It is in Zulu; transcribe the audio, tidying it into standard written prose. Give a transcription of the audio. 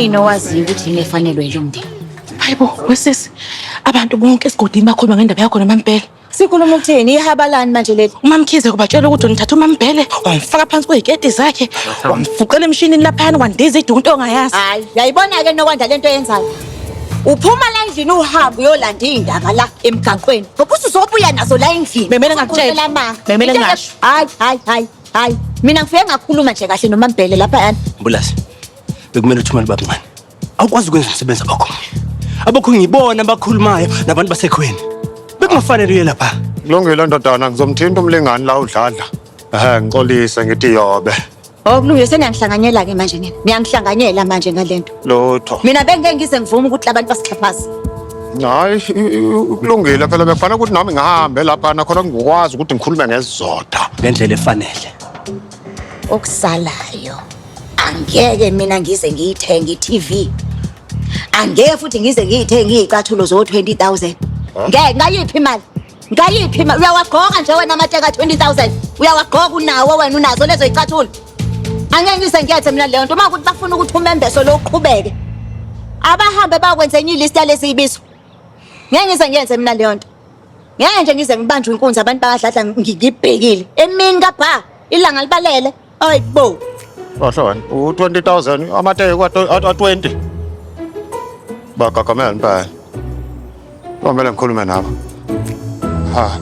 Yimina owaziyo ukuthi yini efanelwe yilo mndeni. Hayibo, wesisi. Abantu bonke esigodini bakhuluma ngendaba yakho noMaMbhele. Sikhuluma ukuthini? Ihabalani manje leli? UMaMkhize kubatshela ukuthi unithatha uMaMbhele, wamfaka phansi kweziketi zakhe, wamfuqela emshinini laphayana wandiza idunto ongayazi. Hayi, uyayibona-ke Nokwanda lento oyenzayo. Uphuma la endlini uhambe uyolanda iy'ndaba la emgaqweni. Ngoba usuzobuya nazo la endlini. Bekumele ngakutshela. Ukhulumela amanga. Bekumele Into ngingasho. Hayi, hayi, hayi, hayi. Mina ngifike ngakhuluma nje kahle noMaMbhele laphayana. Mbulasi, bekumele uthumele ubabncane. Awukwazi ukwenza umsebenzi abakhongi. Abakhongi ngibona abakhulumayo nabantu basekhweni. Bekungafanele uye lapha. Kulungile ndodana, ngizomthinta umlingani la udladla. Ehhe, ngixolise ngithi yobe. Oh kulungile seniyangihlanganyela-ke manje nina. Niyangihlanganyela manje ngale nto. Lutho. Mina bengeke ngize ngivume ukuthi labantu basixhaphaze. Hayi, kulungile phela bekufanele ukuthi nami ngihambe lapha nakhona ngikwazi ukuthi ngikhulume ngezizotha. Ngendlela efanele. Okusalayo angeke mina ngize ngiyithenge i-TV. Angeke futhi ngize ngiyithenge iy'cathulo zo-20 000. Ngeke ngayiphi imali? Ngayiphi imali? Uyawagqoka nje wena amateki a-20 000. Uyawagqoka unawo wena unazo lezo y'cathulo. Angeke ngize ngiyenze mina leyo nto. Uma kuthi bafuna ukuthi umembeso lo uqhubeke. Abahambe bakwenze enye ilist yalezi y'bizo. Ngeke ngize ngiyenze mina leyo nto. Ngeke nje ngize ngibanjwe inkunzi abantu bakadladla ngibhekile. Emini kabha ilanga libalele. Hayi bo. Kahle wena, u-20 000 amateki a-20. Bagagamela impela. Komele ngikhulume nabo. Ha.